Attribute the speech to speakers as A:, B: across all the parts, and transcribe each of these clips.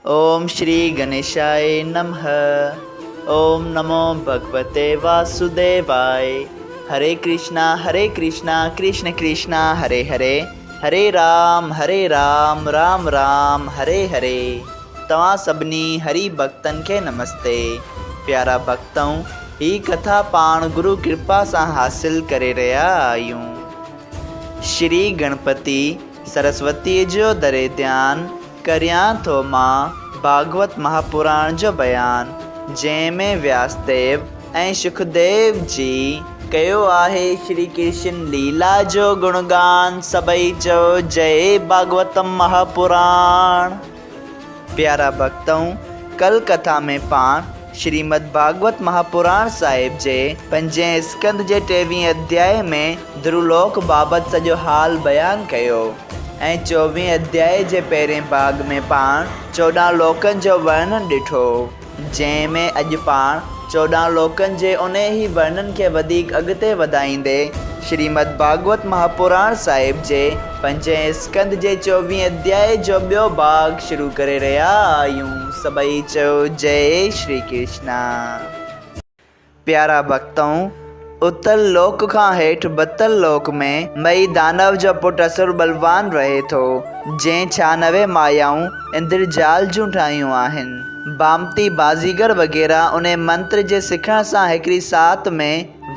A: اوم شري گنيشاء نمه اوم نمو ڀڳوتي واسوديواء هري ڪرشنا هري ڪرشنا ڪرشن ڪرشنا هري هري هري رام هري رام رام رام هري هري توهان سڀني هري ڀڳتن کي نمستي پيارا ڀڳتؤ هي ڪٿا پاڻ گرو ڪرپا سان حاصل ڪري رهيا آهيون. شري گڻپتي سرسوتيء جو دري ڌيان ڪريان ٿو مان ڀاڳوت مهاپراڻ جو بيان، جنهن ۾ وياسديو ۽ شڪديو جي ڪيو آهي شري ڪرشن ليلا جو گڻگان، سڀئي چئو جئي ڀاڳوتم مهاپراڻ. پيارا ڀڳتؤ! ڪل ڪٿا ۾ پاڻ شريمد ڀاڳوت مهاپراڻ صاحب جي پنجين اسڪنڌ جي ٽيويهين اڌيائي ۾ ڌرولوڪ بابت سڄو حال بيان ڪيو ۽ چوويهين اڌيائي جي پهرين ڀاڳ ۾ پاڻ 14 لوڪن جو ورڻن ڏٺو، جنهن ۾ اڄ پاڻ 14 لوڪن جي انهي ئي ورڻن کي وڌيڪ اڳتي وڌائيندي شريمد ڀاڳوت مهاپراڻ صاحب جي پنجين اسڪنڌ جي چوويهين اڌيائي جو ٻيو ڀاڳ شروع ڪري رهيا آهيون. سڀئي چئو جئي شري ڪرشنا. پيارا ڀڳتؤ! اتل لوڪ کان هيٺ بتل لوڪ ۾ مئي دانو جو پٽ اسر ٻلوان رهي ٿو، جنهن 96 مايائون اندر جال جون ٺاهيون آهن. ڀامتي، بازيگر وغيره انهي منتر جي سکڻ سان هڪڙي ساعت ۾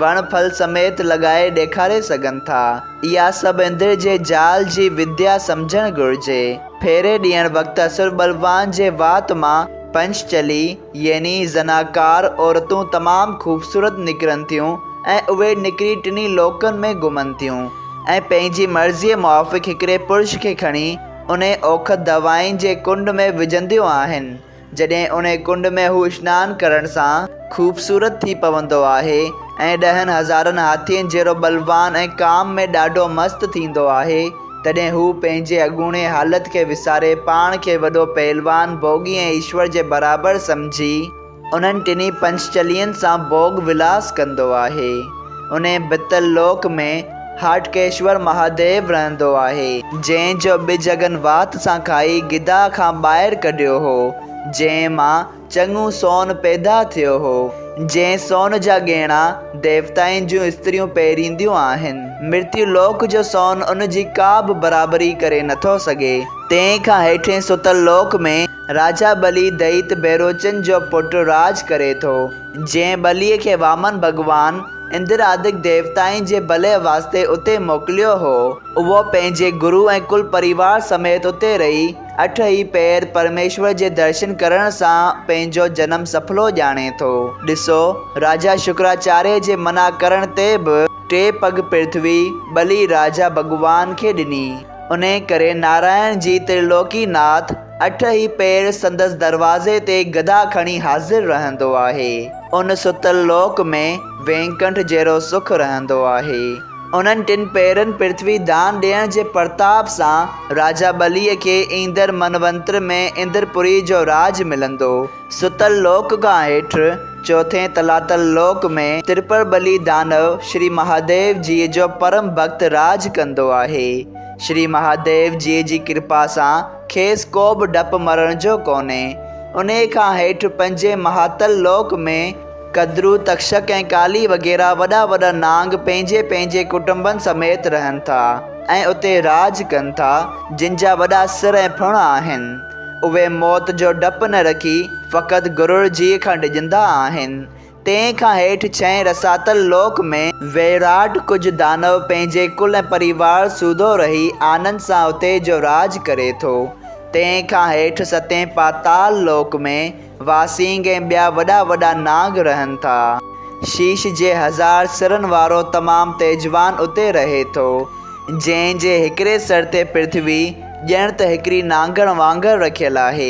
A: وڻ ڦل سميت لڳائي ڏيکاري سگهن ٿا. اها سڀ اندر جي جال جي وديا سمجهڻ گهرجي. ڦيري ڏيڻ وقت اسر ٻلوان جي وات مان پنچ چلي، يعني زناڪار عورتون تمام خوبصورت نڪرن ٿيون ۽ اهي نڪري ٽنهي لوڪن ۾ گهمن ٿيون ۽ پنهنجي مرضيء موافق هڪڙي پرش کي کڻي انهي اوکت دوائين جي ڪنڊ ۾ وجهنديون آهن. جڏهن انهي ڪنڊ ۾ هو اشنان ڪرڻ سان خوبصورت ٿي پوندو آهي ۽ ڏهن هزارن هاٿين جهڙو ٻلوان ۽ ڪام ۾ ڏاڍو مست ٿيندو آهي، تڏهن هو پنهنجي اڳوڻي حالت کي وساري پاڻ کي وڏو پهلوان، ڀوڳي ۽ ايشور جي برابر سمجهي، انهن ٽنهي پنچچلين سان ڀوڳ ولاس ڪندو آهي. انهي بتل لوڪ ۾ هاٽڪيشور مهاديو رهندو آهي، جنهن جو ٻج اگن وات سان کائي گدا کان ٻاهر ڪڍيو هو، جنهن مان چڱو سون پيدا ٿيو هو، جنهن سون جا ڳهڻا ديوتائن جون استريون پهرينديون آهن. مرتيو لوڪ جو سون ان جي ڪا به برابري ڪري نٿو سگهي. تنهن کان هيٺين ستل لوڪ ۾ راجا ٻلي دئيت بيروچن جو پٽ راڄ ڪري ٿو، جنهن ٻليء کي وامن ڀڳوان اندر آدڪ ديوتائن جي ڀلي واسطي اتي موڪليو هو. اهو پنهنجي گرو ۽ ڪل پريوار سميت اتي رهي اٺ ئي پهر پرميشور جي درشن ڪرڻ سان پنهنجو جنم سڦلو ڄاڻي ٿو. ڏسو، راجا شڪراچاريه جي منع ڪرڻ تي به ٽي پڳ پرٿوي ٻلي راجا ڀڳوان کي ڏني. انهي ڪري نارائڻ جي ترلوڪي ناٿ اٺ ئي پهر سندس دروازي تي گدا کڻي حاضر رهندو آهي. ان ستل لوڪ ۾ وينڪنٺ جهڙو سک رهندو آهي. انهن ٽن پهرن پرٿوي دان ڏيڻ جي پرتاب سان راجا ٻليء کي ايندڙ منونتر ۾ اندرپوري جو راڄ ملندو. ستل لوڪ کان هيٺ چوٿين تلاتل لوڪ ۾ ترپر ٻلي دانو شري مهاديو جيء جو پرم ڀڳت راڄ ڪندو آهي. شري مهاديو جيء جي ڪرپا سان کيس ڪو به ڊپ مرڻ جو ڪونهي. انهيء کان هيٺ پنجين مهاتل لوڪ ۾ ڪدرو، تڪشڪ ۽ ڪالي وغيره وڏا وڏا نانگ پنهنجي پنهنجي ڪٽنبن سميت رهن ٿا ۽ اتي راڄ ڪن ٿا، جن جا وڏا سر ۽ ڦڻ آهن. اهي موت جو ڊپ نه رکي فقط گرڙ جيء کان ڊڄندا آهن. تنهن کان هيٺ ڇهين رساتل لوڪ ۾، ويراٽ ڪجهه دانو پنهنجي ڪل ۽ پريوار سوڌو رهي آنند سان اتي جو راڄ ڪري ٿو. تنهن کان هيٺ ستين پاتال لوڪ ۾، واسينگ ۽ ٻيا وڏا وڏا نانگ رهن ٿا. شيش جي هزار سرن وارو تمام تيجوان اتي رهي ٿو، جنهن جي هڪڙي سر تي پرٿوي ڄڻ ته هڪڙي نانگڻ وانگر رکيل آهي.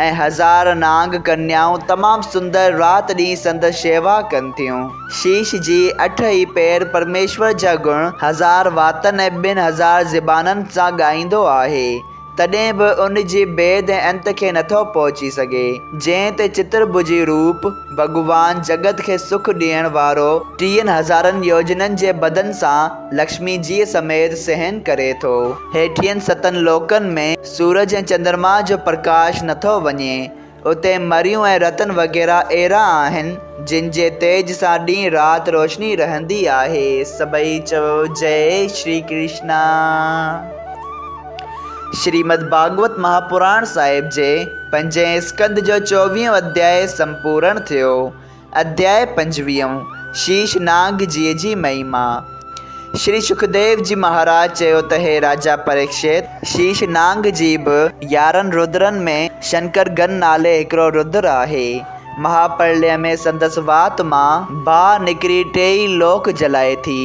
A: ۽ هزار نانگ ڪنيائون تمام سندر رات ڏينهن سندس شيوا ڪن ٿيون. شيش جي اٺ ئي پهر پرميشور جا گڻ هزار واتن ۽ 2000 زبانن سان ڳائيندو آهي. تڏهن به ان جي بيد ۽ انت کي نٿو پهچي سگهي. جنهن تي چترڀجي روپ، ڀڳوان جڳت کي سک ڏيڻ وارو ٽيهن هزارن يوجنن جي بدن سان لڪشمي جيء سميت سهن ڪري ٿو. هيٺين ستن لوڪن ۾ سورج ۽ چندرما جو پرڪاش نٿو وڃي. اتي مريون ۽ رتن وغيره اهڙا آهن، جن جي تيج سان ڏينهن رات روشني رهندي آهي. سڀئي چئو جئي شري ڪرشنا. شريمد ڀاڳوت مهاپراڻ صاحب جي پنجين اسڪنڌ جو چوويهون اڌياء سمپورڻ ٿيو. اڌياء پنجويهون، شيش نانگ جيء جي مهما. شري شڪديو جي مهاراج چيو ته هي راجا پريڪشت! شيش نانگ جي به يارهن ردرن ۾ شنڪر گن نالي هڪڙو ردر آهي. مهاپرليه ۾ سندس وات مان باهه نڪري ٽيئي لوڪ جلائي ٿي.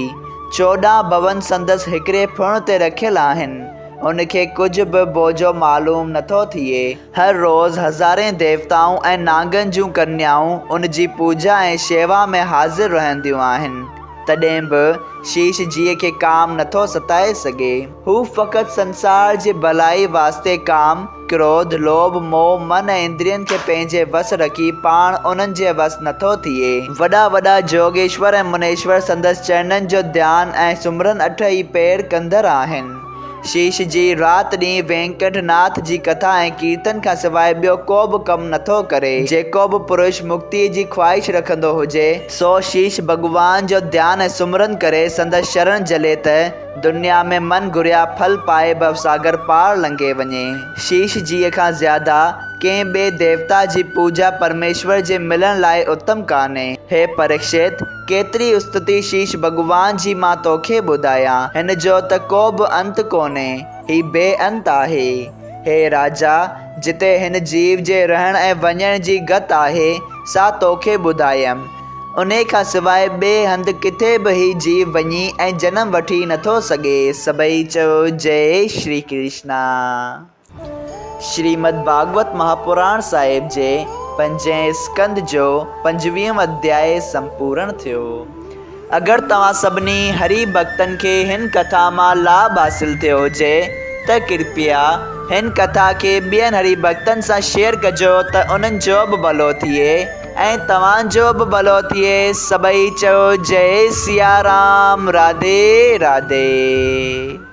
A: 14 ڀون سندس هڪڙي ڦڻ تي رکيل آهن. ان کي ڪجهه به بوجو معلوم نٿو ٿئي. هر روز هزارين ديوتائون ۽ نانگن جون ڪنيائون ان جي پوڄا ۽ شيوا ۾ حاضر رهنديون آهن، تڏهن به شيش جيء کي ڪام نٿو ستائي سگهي. هو فقط سنسار جي ڀلائي واسطي ڪام، ڪروڌ، لوڀ، موهه، من ۽ اندرين کي پنهنجي وس رکي پاڻ انهن جي وس نٿو ٿئي. وڏا وڏا جوڳيشور ۽ منيشور سندس چرنن جو ڌيان ۽ سمرن اٺ ئي پير ڪندڙ آهن. شيش جي رات ڏينهن وينڪٽ ناٿ جي ڪٿا ۽ ڪيرتن کان سواء ٻيو ڪو به ڪم نٿو ڪري. جيڪو به پرش مڪتيء جي خواهش رکندو هجي، سو شيش ڀڳوان جو ڌيان ۽ سمرن ڪري سندس شرڻ جهلي ته دنيا ۾ من گهريا ڦل پائي ڀوساگر پار لنگهي وڃي. شيش جيء کان زياده ڪنهن ٻئي ديوتا جي پوڄا پرميشور جي ملڻ لاء اتم ڪانهي. هي پريڪشت! ڪيتري استتي شيش ڀڳوان جي مان توکي ٻڌايان، هن جو ته ڪو به انت ڪونهي، هي بي انت آهي. هي راجا! جتي هن جيو جي رهڻ ۽ وڃڻ جي گت آهي، سا توکي ٻڌايم. انهي کان سواء ٻئي هنڌ ڪٿي به هي جيو وڃي ۽ جنم وٺي نٿو سگهي. سڀئي چيو جئي شري ڪرشنا. شريمد ڀاڳوت مهاپراڻ صاحب جي پنجين اسڪنڌ جو پنجويهون اڌياء سمپورڻ ٿيو. اگر توهان سڀني هري ڀڳتن کي هن ڪٿا مان لاڀ حاصل ٿيو هجي ته ڪرپيا هن ڪٿا کي ٻين هري ڀڳتن سان شيئر ڪجو ته انهن جو به ڀلو ٿئي ۽ توهان جو به ڀلو ٿئي. سڀئي چئو جئي سيارام راڌي راڌي.